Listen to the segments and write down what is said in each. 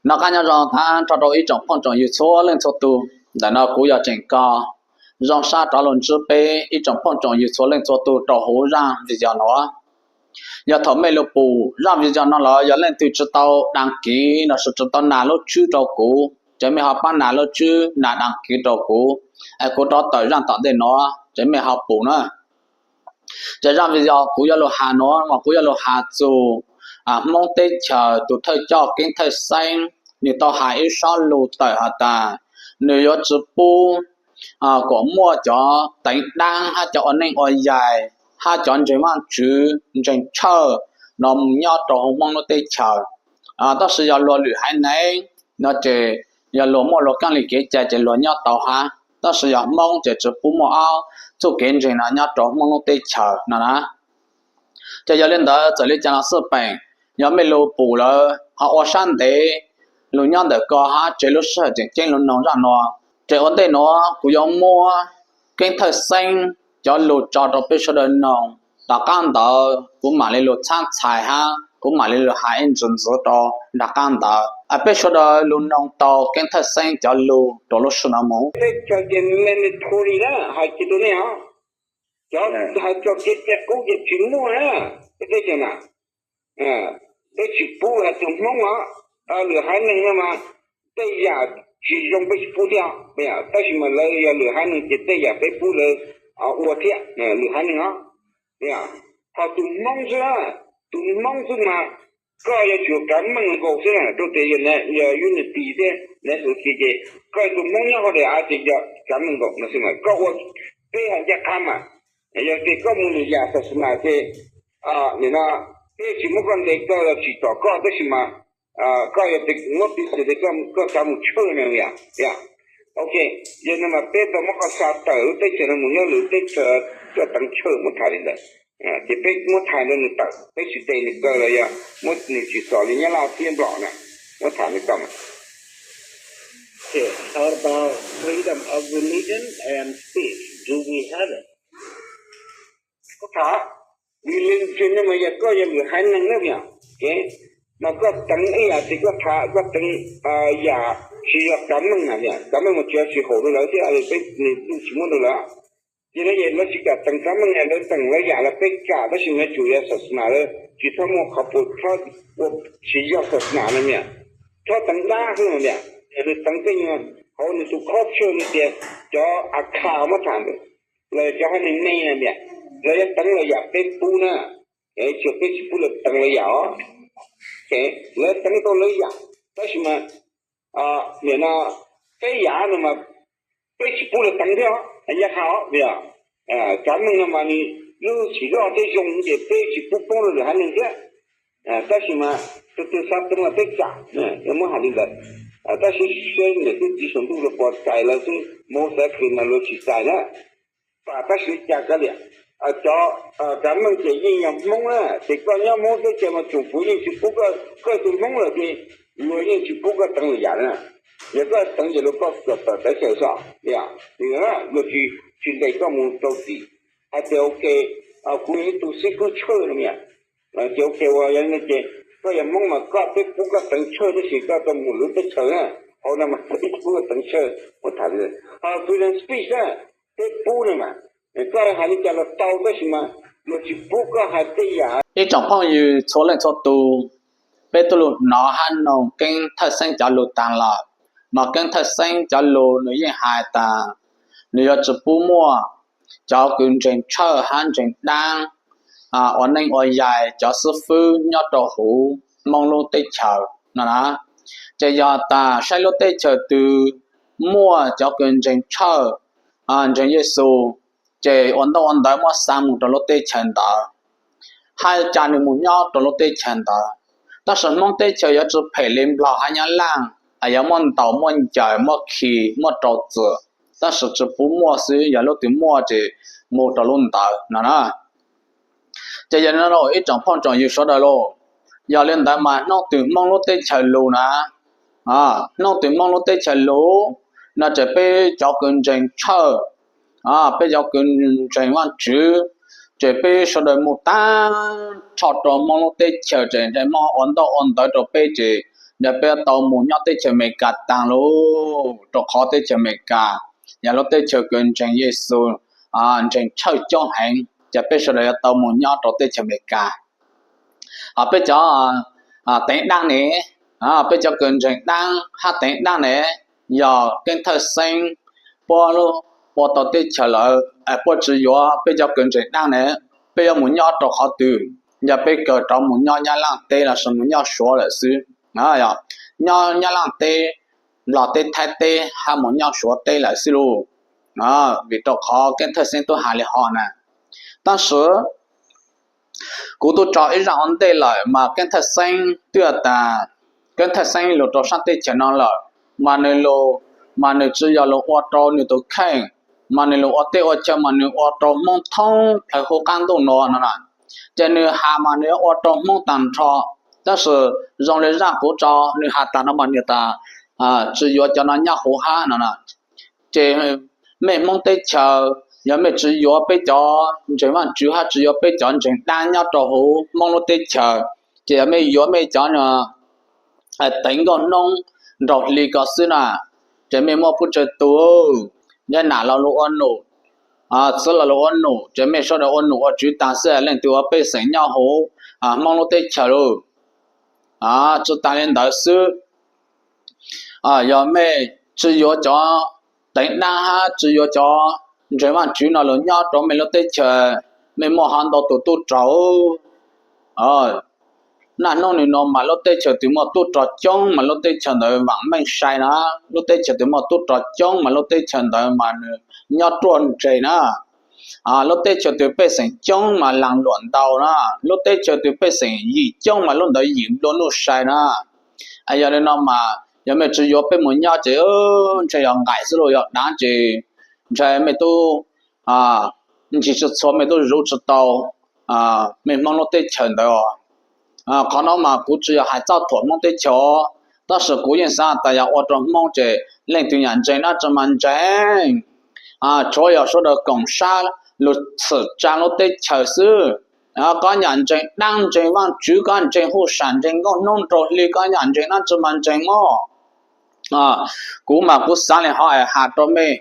Noj qab nyob zoo tag nrho rau ib tsoom phooj tsoom ywg txhua leej txhua tus. Ntawm no kuv yog Tseem Kos, zoo sab rov los ntsib peb ib tsoom phooj tsoom ywg txhua leej txhua tus rau hauv zaj video no. Yog thaum mej lug pum zaj video no los yog leej twg tsi tau đăng ký los sis tsi tau nas lub tswb rau kuv ces mej ho pab nas lub tswb, nas đăng ký rau kuv, es kuv rov tawm zaj tom ntej no ces mej ho pum na. Ces zaj video kuv yuav lug has no mas kuv yuav lug has txug Hmoob teb chaws tus thawj coj Keeb Thawj Xeeb, nws tau has ib sob lus tawm has tas nws yuav tsi pub kom muaj cov teev dlaab hab cov ua neej ua yaig hab cov ntseeg Vaajtswv ntseeg tshawj no mus nyob rau hauv Hmoob lub teb chaws. Tab sis yog luag lwm haiv neeg no ces yog luag muaj luag keeb li kev cai ces luag nyob tau hab, tab sis yog Hmoob ces tsi pub muaj ob txuj kev ntseeg no nyob rau Hmoob lub teb chaws no na. Ces yog li ntawd txawm li cas los xij peem, yog mej lug pum lawm ho ua sab ntev lug nyob ntawm ko hab tseg lub sij hawm tseem ceeb lug noog zaj no, ces ua ntej nuav kuv yuav muab Keeb Thawj Xeeb cov lus tso rau peb sawv daws noog. Tom qab ntawd kuv mam li lug txhab txhais hab kuv mam li lug has ib ntsis ntxiv rau nraag qab ntawd, peb sawv daws lug noog tau Keeb Thawj Xeeb cov lus rau lub sij hawm no mus. Teb chaws ces mandatory na, hais kiag rau nej os, cov hais txog kev cai qub ces tsis muaj na, peb teb chaws na. Peb tsis pub hais txog Hmoob os, lwm haiv neeg no mas tej yam tsis zoo peb tsis pub thiab, tab sis mas lawv yog lwm haiv neeg ces tej yam peb pub lawv ua thiab, lwm haiv neeg os. Ho tus Hmoob xwb na, tus Hmoob xwb mas koj yuav tsum kav meej nkaus xwb na, rau tias yog unity thiab na, ces koj tus Hmoob nyob hauv daim av ces yog kav meej nkaus no xwb mas koj ua, peb hais ncaj qha mas, yog tias koj mus lwm yam xas nas ces nim no peb tsis muab koj ntes koj los tsim txom koj, tab sis mas koj yog tias muab piv xws tias koj xav mus tshawj no yom, ok, yog no mas peb tau muab koj xa tawm lub teb chaws no mus nyob lwm teb chaws, koj teev tshawj muab tham li ntawd. Ces peb muab tham rau nws tawm, peb tsis ntes nws kaw los yog muab nws tsim txom li Nyab Laj thiab Nplog na, muab tham li ko mas. How about freedom of religion and speech? Do we have it? Kuv tham, religion no mas yog koj yog lwm haiv neeg na, mas koj teev ib yam ces koj tham, koj teev yam tsis yog kav meej na, kav meej mas tsis yog tsis haum rau lawv thiab, peb nws tsis muab rau lawv. Ces lawv, lawv tsis kam teev kav meej, lawv teev lawv yam los peb kam, tab sis yuav tsum yog xas nas lawm, tsis txhob muaj qhov puas txhob ua tsis yog xas nas no mas, txhob teev dab xwb no mas, nws teev tej nyuag hauv nws tus culture no tias cov Akha muab tham ntawd, los cov haiv neeg me no mas, lawv yuav teev lawv yam peb pub na, tsis yog peb tsis pub lawv teev lawv yam os. Lawv teev tau lawv yam, tab sis mas nim no peb yam no mas peb tsis pub lawv teev thiab, ncaj qha os, kav meej no mas nws lub tsis loj thiab zoo ces peb tsis pub poob rau lwm haiv neeg thiab. Tab sis mas tus twg xav teev mas peb kam, yuav muab hais li ntawd. Tab sis seb niam txiv saum ntuj luag puas txais lawv xwb, Hmoob xav kws mas luag tsis txais na. Pam tab sis li cas kav liam, cov kav meej ces yeej yog Hmoob na, ces koj nyob Hmoob teb chaws mas tsoom fwv yeej tsis pub koj, koj tus Hmoob lawm ces luag yeej tsis pub koj teev lwm yam na. Yog koj teev ces luag coj koj tawm teb chaws xwb, luag tsis ntes koj mus rau tim. Hais tias ok, kuv yog ib tug xib fwb tshawj no mas, ces ok, ua yog li no ces koj yog Hmoob mas koj, peb pub koj teev tshawj tab sis koj tau mus lwm teb chaws na, hauv no mas peb tsis pub koj teev tshawj, muab tham li. Ho freedom of speech na, peb pub no mas, koj hais li cas los tau tab sis mas luag tsis pub koj hais tej yam. Ib tsoom phooj ywg txhua leej txhua tus, peb tuaj lug hnov hab noog Keeb Thawj Xeeb cov lus taag lawm, mas Keeb Thawj Xeeb cov lus nws yeej hais tas nws yuav tsis pub muaj cov kws ntseeg tshawj hab ntseeg dlaab ua neej ua yaig, cov xib fwb nyob rau huv Hmoob lub teb chaws no na. Ces yog tas saib lub teb chaws twg muaj cov kws ntseeg tshawj, ntseeg Yexus, ces ua ntaub ua ntawv muab xa mus rau lub teb chaws ntawd, hab ca nws mus nyob rau lub teb chaws ntawd. Tab sis Hmoob teb chaws yuav tsis phem li Nplog hab Nyab Laj, yuav muaj ntaus muaj ncaws muaj khi muaj rau txim, tab sis tsis pub muaj xwb, yog lub twg muaj ces mus rau lub ntawd no na. Ces yog li no ib tsoom phooj tsoom ywg sawv daws lauj, yog li ntawd mas hnub twg Hmoob lub teb chaws lug na, hnub twg Hmoob lub teb chaws lug no ces peb cov kws ntseeg tshawj, peb cov kws ntseeg Vaajtswv, ces peb sawv daws mus taag nrho rau Hmoob lub teb chaws ces Hmoob ua ntaub ua ntawv rau peb ces yog peb yuav tau mus nyob teb chaws Amelikas taag lauj, rau qhov teb chaws Amelikas yog lub teb chaws kws ntseeg Yexus, ntseeg tshawj coob heev, ces peb sawv daws yuav tau mus nyob rau teb chaws Amelikas. Hos peb cov teev daab ne, peb cov kws ntseeg daab hab teev daab ne, yog keeb thawj xeeb puab ua tau teb chaws lawm, puab tsi yuav peb cov kws ntseeg daab ne, peb yuav mus nyob rau qhov twg? Yog peb kawg rov mus nyob Nyab Laaj teb lossis mus nyob Suav lawm xwb. Nyob Nyab Laaj teb, Nplog teb, Thaib teb hab mus nyob Suav teb lawm xwb lauj. Vim rau qhov keeb thawj xeeb tub has li hov na. Tab sis kuv tub rog ib zaaj ua ntej lawm mas keeb thawj xeeb twb has tas, keeb thawj xeeb lug rau saab teb chaws no lawm, mas nwg lug, mas nwg tsi yog lug ua rau nwg tus kheej, mas nwg lug ua teb ua chaw mas nwg ua rau Hmoob thoob plawg huv qaab ntuj nuav no na. Ces nwg has mas nwg yuav ua rau Hmoob taag nrho, tab sis zoo le zaaj kuv tso nwg has taag no mas nwg tas tsi yuav cov no nyob huv hab no na. Ces mej Hmoob teb chaws, yog mej tsi yuav peb cov ntseeg Vaajtswv hab tsi yuav peb cov ntseeg daab nyob rau huv Hmoob lub teb chaws, ces yog mej yuav mej cov teev nkauj hnoob nraug hli ko xwb na, ces mej muaj puj tsawg tug, nyab nam los lug ua num, txiv los lug ua num, ces mej sawv daws ua num ua tswv taag xwb, leej twg ua pej xeem nyob huv Hmoob lub teb chaws lauj. Tsi taag le ntawd xwb, yog mej tsi yuav cov teev daab hab tsi yuav cov ntseeg Vaajtswv no lug nyob rau mej lub teb chaws, mej muaj hov ntau tug tub rog. Naj hnub nwg nuav mas lub teb chaws twg muaj tub rog coob mas lub teb chaws ntawd vaam meej sai na, lub teb chaws twg muaj tub rog coob mas lub teb chaws ntawd mas nws nyob ruaj ntseg na. Lub teb chaws twg pej xeem coob mas laag luam ntau na, lub teb chaws twg pej xeem yim coob mas lub ntawd yim nplua nuj sai na. Yog li no mas yog mej tsi yuav peb mus nyob ces ntshe yog nqaim xwb lauj, yog daav ces ntshe mej tub, ntsis tsi txhua mej tub zuv tsi tau mej Hmoob lub teb chaws ntawd. Qhov no mas kuv tsi yog has txob thuam Hmoob teb chaws, tab sis kuv yeej xaav tas yog ua rau Hmoob ces leej twg nyam ntseeg dlaab tsi mas ntseeg, tshuav yog sawv daws koom sab lug txhwm tsaa lub teb chaws xwb. Koj nyam ntseeg daab ntseeg Vaajtswv, koj ntseeg huj sam ntseeg nkauj hnub nraug hli, koj nyam ntseeg dlaab tsi mas ntseeg mog. Kuv mas kuv xaav le hov has rau mej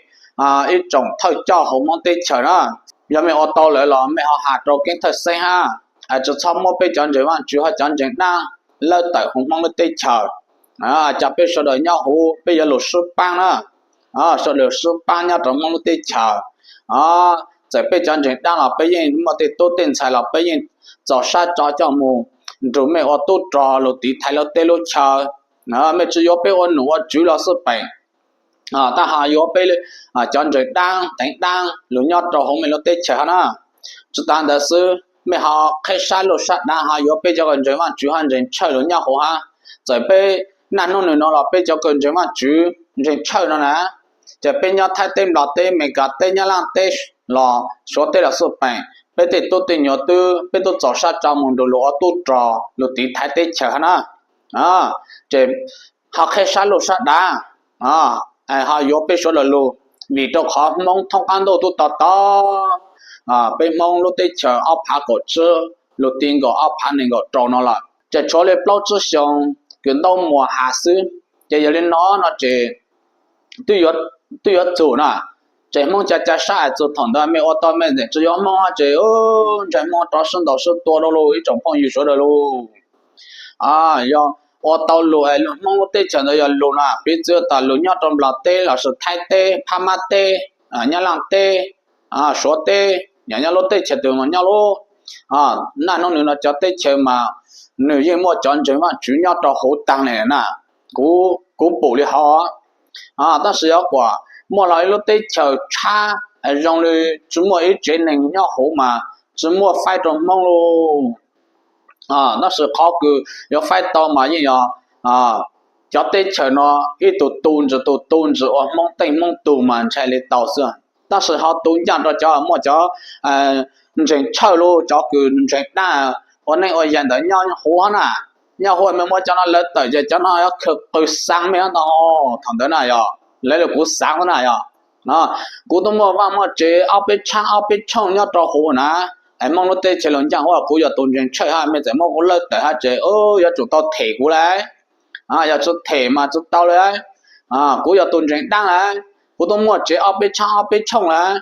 ib tsoom thawj coj huv Hmoob teb chaws na, yog mej ua tau lawm los mej ho has rau keeb thawj xeeb hab, tsi txhob muab peb cov ntseeg Vaajtswv hab cov ntseeg daab lawb tawm huv Hmoob lub teb chaws. Cov peb sawv daws nyob huv peb yuav lug sib paab na, sawv daws sib paab nyob rau Hmoob lub teb chaws. Txawm peb cov ntseeg daab los peb yeej muaj tej tub tej ntxhais los peb yeej txaus sab tso coj mus nrug mej ua tub rog lug tiv thaiv lub teb lub chaw. Mej tsi yuav peb ua num ua tswv los xwb peem, tab ho yuav peb cov ntseeg daab teev daab lug nyob rau huv mej lub teb chaws hab na. Tsi taag ntawd xwb, mej ho qheb sab lug sab daav ho yuav peb cov kws ntseeg Vaajtswv hab ntseeg tshawj lug nyob huv hab. Txawm peb naj hnub nwg nuav los peb cov kws ntseeg Vaajtswv ntseeg tshawj no na, ces peb nyob Thaib teb, Nplog teb, Amelikas teb, Nyab Laaj teb los Suav teb los xwb peem, peb tej tub tej nyuam twb peb tub txaus sab tso mus nrug lug ua tub rog lug tiv thaiv teb chaws hab na. Ces ho qheb sab lug sab daav, ho yuav peb sawv daws lug, vim rau qhov Hmoob thoob qaab ntuj tub to taub, peb Hmoob lub teb chaws ob phav kaum tsib lug ti nkaus ob phav neeg nkaum rau no lawm, ces tshuav le plaub tsib xyoo kws ntaub muas has xwb. Ces yog li no no ces twb yuav txug na, ces Hmoob ca ca sab es txug thaum ntawd mej ua tau mej tseem tsi yuav Hmoob ces ntshai Hmoob rov sib ntaus sib tua rau lug ib tsoom phooj ywg sawv daws lauj. Yog ua tau lug es lug Hmoob lub teb chaws ntawd yog lug na, piv txwv tas lug nyob rau Nplog teb lossis Thaib teb, Phab Mab teb, Nyab Laaj teb, Suav teb, yog nyob lub teb chaws twg mas nyob lub, naj hnub nwg no cov teb chaws mas nwg yeej muaj cov ntseeg Vaajtswv nyob rau huv taag le na. Kuv pum li hov, tab sis yuav kuas muaj lug ib lub teb chaws tshab zoo li tsi muaj ib tsev neeg nyob huv mas tsi muaj faib rau Hmoob lauj. Tab sis qhov kws yuav faib tau mas yeej yog cov teb chaws no ib tug tu ntsis tus tu ntsis ua Hmoob teej Hmoob tug mas ntshai li tau xwb. Tab sis ho tu ncaaj rau cov muaj cov ntseeg tshawj lauj, cov kws ntseeg daab ua neej ua yaig ntawd nyob huv na. Nyob huv mej muab cov no lawv tawm ces cov no yuav khaws qw xaa mej ntau thaum ntawd na yog, lawv li kuv xaav na yog. Kuv tub muaj vaaj muaj tsev ob peb tshaab ob peb tshooj nyob rau huv na, es Hmoob lub teb chaws lug ncaaj huv kuv yog tus ntseeg tshawj hab mej txawm muab kuv lawb tawm hab ces yuav tsum tau them kuv lauj. Yog tsi them mas tsi tau li. Kuv yog tus ntseeg dlaab lawm, kuv tub muaj tsev ob peb tshab ob peb tshooj lawm,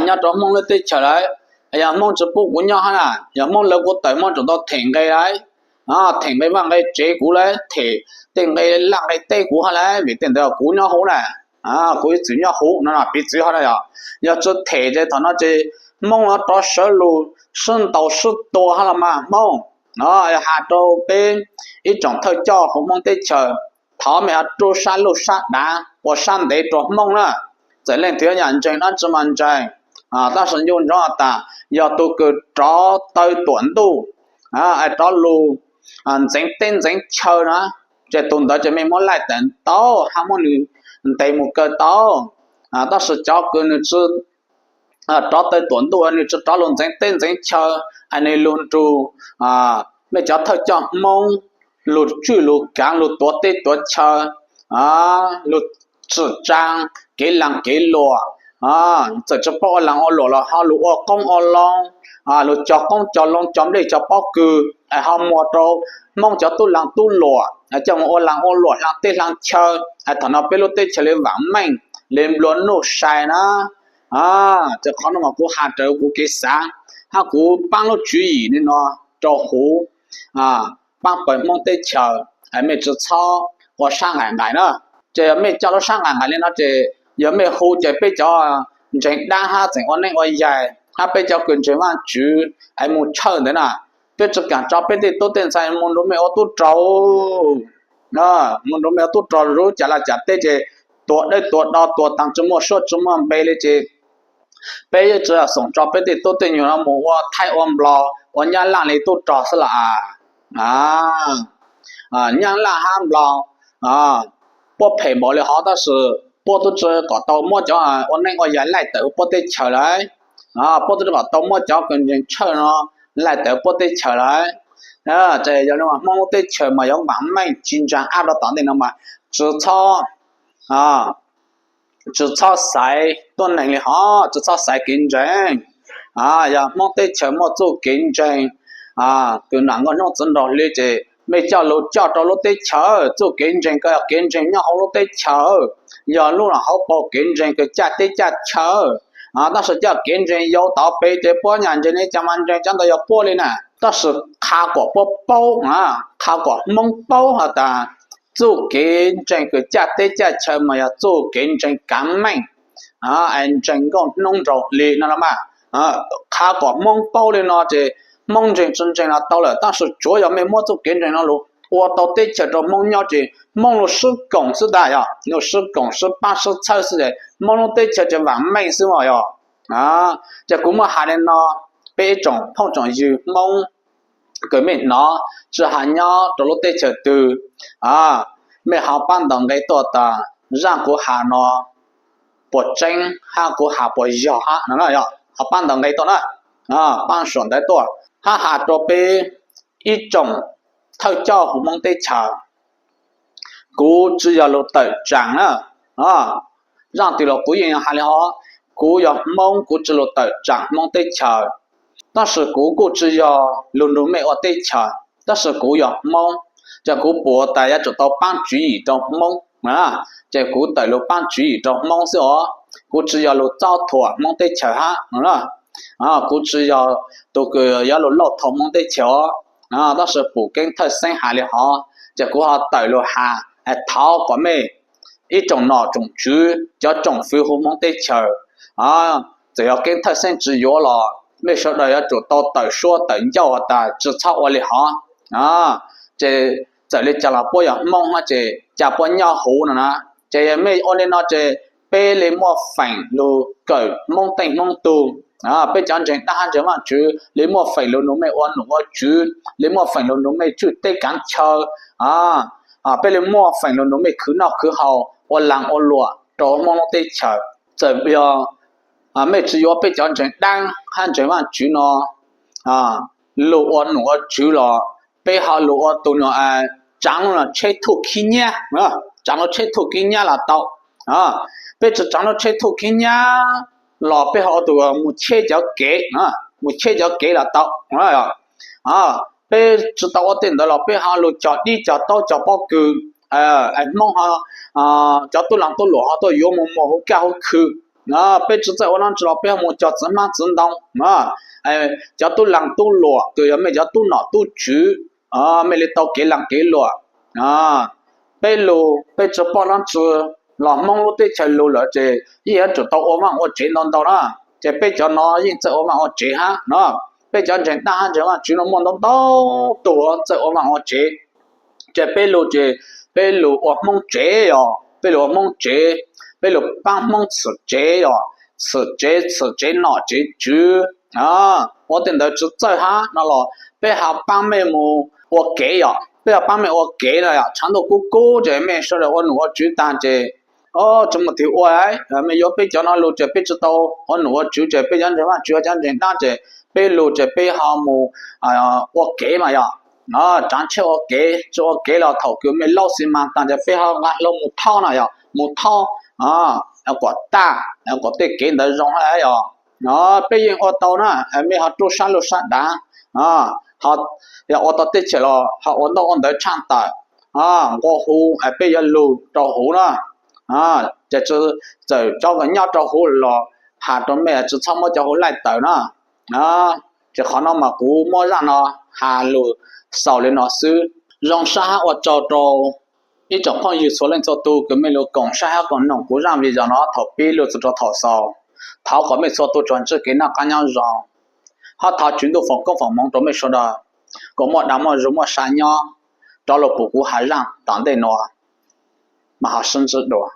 nyob rau Hmoob lub teb chaws lawm, yog Hmoob tsi pub kuv nyob hab na, yog Hmoob lawv kuv tawm Hmoob tsum tau them nqe lawm, them nqe vaj nqe tsev kuv lawm, them tej nqe laj nqe teb kuv hab lawm, vim tej ntawd kuv nyob huv na, kuv ib txwm nyob huv no, piv txwv hov na yog, yog tsi them ces thaum no ces Hmoob yuav rov sawv lug sib ntaus sib tua hab los mas Hmoob. Yog has rau peb ib tsoom thawj coj huv Hmoob teb chaws, thov mej ho rub sab lug sab dav ua sab ntev rua Hmoob na. Txawm leej twg yog ntseeg dlaab tsi mas ntseeg, tab sis nco ntsoov tas yog tus kws rov taw tuam ntuj, rov lug ntxeev teb ntxeev chaw na, ces tus ntawd ces mej muab laij tawm tau hab muab nws ntes mus kaw tau. Tab sis cov kws nws tsi rov taw tuam ntuj, nws tsi rov lug ntxeev teb ntxeev chaw, es nws lug nrug mej cov thawj coj Hmoob lug tswj lug kaav lug tuav teb tuav chaw, lug tsim tsaa kev laag kev luam, txawm tsi paub ua laag ua luam los ho lug ua qoob ua loo, lug cog qoob cog loo cog nplej cog pob kws es ho muag rau Hmoob cov tub laag tub luam coj mus ua laag ua luam hlaang teb hlaang chaw, es thaum no peb lub teb chaws li vaam meej li nplua nuj sai na. Ces qhov no mas kuv has raws kuv kev xaav hab kuv paab lub tswv yim li no rau huv, paab pawg Hmoob teb chaws, mej tsi txhob ua sab nqaim nqaim na. Ces yog mej coj lub sab nqaim nqaim li no ces yog mej hu ces peb cov ntseeg dlaab hab tseem ua neej ua yaig hab peb cov kws ntseeg Vaajtswv es mus tshawj ntawd na, peb tsi kaam tso peb tej tub tej ntxhais mus nrug mej ua tub rog, mus nrug mej ua tub rog zuv cas laj cas teb ces tuag dawb tuag do tuag taag tsi muaj suab tsi muaj npe li ces peb yeej tsi xoom tso peb tej tub tej nyuag no mus ua Thaib ua Nplog ua Nyab Laj li tub rog xwb los as. Nyab Laj hab Nplog puab phem npaum li hov tab sis puab tub tsi kom tau muab cov ua neej ua yaig laij tawm huv puab teb chaws lawm. Puab tub tsi kom tau muab cov kws ntseeg tshawj no laij tawm huv puab teb chaws lawm. Ces yog li Hmoob lub teb chaws mas yuav vaam meej ci ntsaa ab rau tom ntej no mas tsi txhob tsi txhob xaiv tuab neeg li hov, tsi txhob xaiv kev ntseeg. Yog Hmoob teb chaws muaj txuj kev ntseeg kws nam nkauj Hmoob txiv nraug hli ces mej coj lug coj rau lub teb chaws, txuj kev ntseeg kws yog kev ntseeg nyob huv lub teb chaws, yog lub hauv paug kev ntseeg kws caj teb caj chaw. Tab sis coj kev ntseeg yau tod pem ces puab nyam ntseeg li cas mas ntseeg, cov ntawd yog puab li na. Tab sis qha kom puab paub, qha kom Hmoob paub has tas txuj kev ntseeg kws caj teb caj chaw mas yog txuj kev ntseeg kaav meej, es ntseeg nkauj Hmoob nraug hli no los mas. Qha kom Hmoob paub li no ces Hmoob ntseeg tsi ntseeg los tau lawm, tab sis tsuav yog mej muab txuj kev ntseeg no lug ua tau teb chaws rau Hmoob nyob ces Hmoob lug sib koom xwb tas, yog lug sib koom sib paab sib txhawb xwb ces Hmoob lub teb chaws ces vaam meej xwb mas yog. Ces kuv muaj has li no, peb ib tsoom phooj tsoom ywg Hmoob kws mej hnov, tsi has nyob rau lub teb chaws twg, mej ho paab ntaus nqe tuaj tas zaaj kuv has no puas tseeb hab kuv has puas yog hab no, ho paab ntaus nqe tuaj na, paab suam ntawv tuaj hab has rau peb ib tsoom thawj coj huv Hmoob teb chaws. Kuv tsi yog lug tawm tsaam na, zaaj twg los kuv yeej has li hov, kuv yog Hmoob, kuv tsi lug tawm tsaam Hmoob teb chaws, tab sis kuv kuj tsi yog lug nrug mej ua teb chaws, tab sis kuv yog Hmoob, ces kuv pum tas yuav tsum tau paab tswv yim rau Hmoob, ces kuv tawm lug paab tswv yim rau Hmoob xwb os. Kuv tsi yog lug txob thuam Hmoob teb chaws hab, kuv tsi yog tus kws yuav lug lauj thau Hmoob teb chaws os. Tab sis pum Keeb Thawj Xeeb has li hov, ces kuv ho tawm lug has thov kom mej ib tsoom nom tsoom tswv, cov tsoom fwv huv Hmoob teb chaws, txawm yog Keeb Thawj Xeeb tsi yuav los mej sawv daws yuav tsum tau tawm suab tawm ncauj has tas tsi txhob ua li hov. Ces txawm li cas los puab yog Hmoob hab ces ca puab nyob huv no na. Ces yog mej ua li no ces peb li muaj feem lug kawm Hmoob teej Hmoob tug, peb cov ntseeg dlaab hab ntseeg Vaajtswv li muaj feem lug nrug mej ua nom ua tswv, li muaj feem lug nrug mej tswj teb kaav chaw, peb li muaj feem lug nrug mej khwv noj khwv haus ua laag ua luam rau Hmoob lub teb chaws. Txawm yog mej tsi yuav peb cov ntseeg dlaab hab ntseeg Vaajtswv no lug ua nom ua tswv los peb ho lug ua tus nyuag tsaav lub tsheb thuj khib nyab, tsaav lub tsheb thuj khib nyab los tau. Peb tsi tsaav lub tsheb thuj khib nyab los peb ho ua tus mus cheb cov kev, mus cheb cov kev los tau. Peb tsi tau ua tej ntawd los peb ho lug cog dib cog taub cog pob kws, Hmoob ho, cov tub laag tub luam ho tuaj yuav moog muag huv kaj huv khw. Peb tsi txawj ua noj tsi los peb ho moog cog txiv hmab txiv ntoo. Cov tub laag tub luam kws yog mej cov tub nom tub tswv, mej le tau kev laag kev luam. Peb lug peb tsi poj noj tsi los Hmoob lub teb chaws lug lawm ces yeej yuav tsum tau ua vaaj ua tsev ntau ntau na. Ces peb cov no yeej txawj ua vaaj ua tsev hab no. Peb cov ntseeg dlaab hab ntseeg Vaajtswv no muaj ntau ntau tug txawj ua vaaj ua tsev. Ces peb lug ces peb lug ua Hmoob tsev yog peb lug ua Hmoob tsev, peb lug paab Hmoob txhum tsev yog txhum tsev, txhum tsev nom tsev tswv. Ua tej ntawd tsi txawj hab no los peb ho paab mej moog ua kev yom, peb ho paab mej ua kev no yom. Tshav ntuj kub kub ces mej sawv daws ua nom ua tswv taag ces tsi muaj twg ua, mej yuav peb cov no lug ces peb tsi tau ua nom ua tswv ces peb cov ntseeg Vaajtswv cov ntseeg dlaab ces peb lug ces peb ho moog ua kev mas yog, tsaav tsheb ua kev tsi ua kev los thaum kws mej laub xi mas taag ces peb ho nqa hlo moog thaub no yog moog thaub kom taj, kom tej kev ntawd zoo hab yog. Peb yeej ua tau na, mej ho rub sab lug sab dav, yog ua tau teb chaws los ho ua ntaub ua ntawv tshaaj tawm, nqua hu, peb yuav lug rau huv na. Ces txawm cov kws nyob rau huv los has rau mej tsi txhob muab cov huv laij tawm na. Ces qhov no mas kuv muab zaaj no has lug xaus li no xwb. Zoo sab hab ua tsaug rau ib tsoom phooj ywg txhua leej txhua tug kws mej lug koom saib hab koom noog kuv zaaj video no thaum pib lug txug rau thaum xaus. Thov kom mej txhua tug tsuas ntsib kev noj qab nyob zoo, hab thov Tswv Ntuj foom koob foom moov rau mej sawv daws, kom muaj dag muaj zug muaj sa nyob rov lug pum kuv has zaaj tom ntej nuav. Mas ho sib ntsib dua.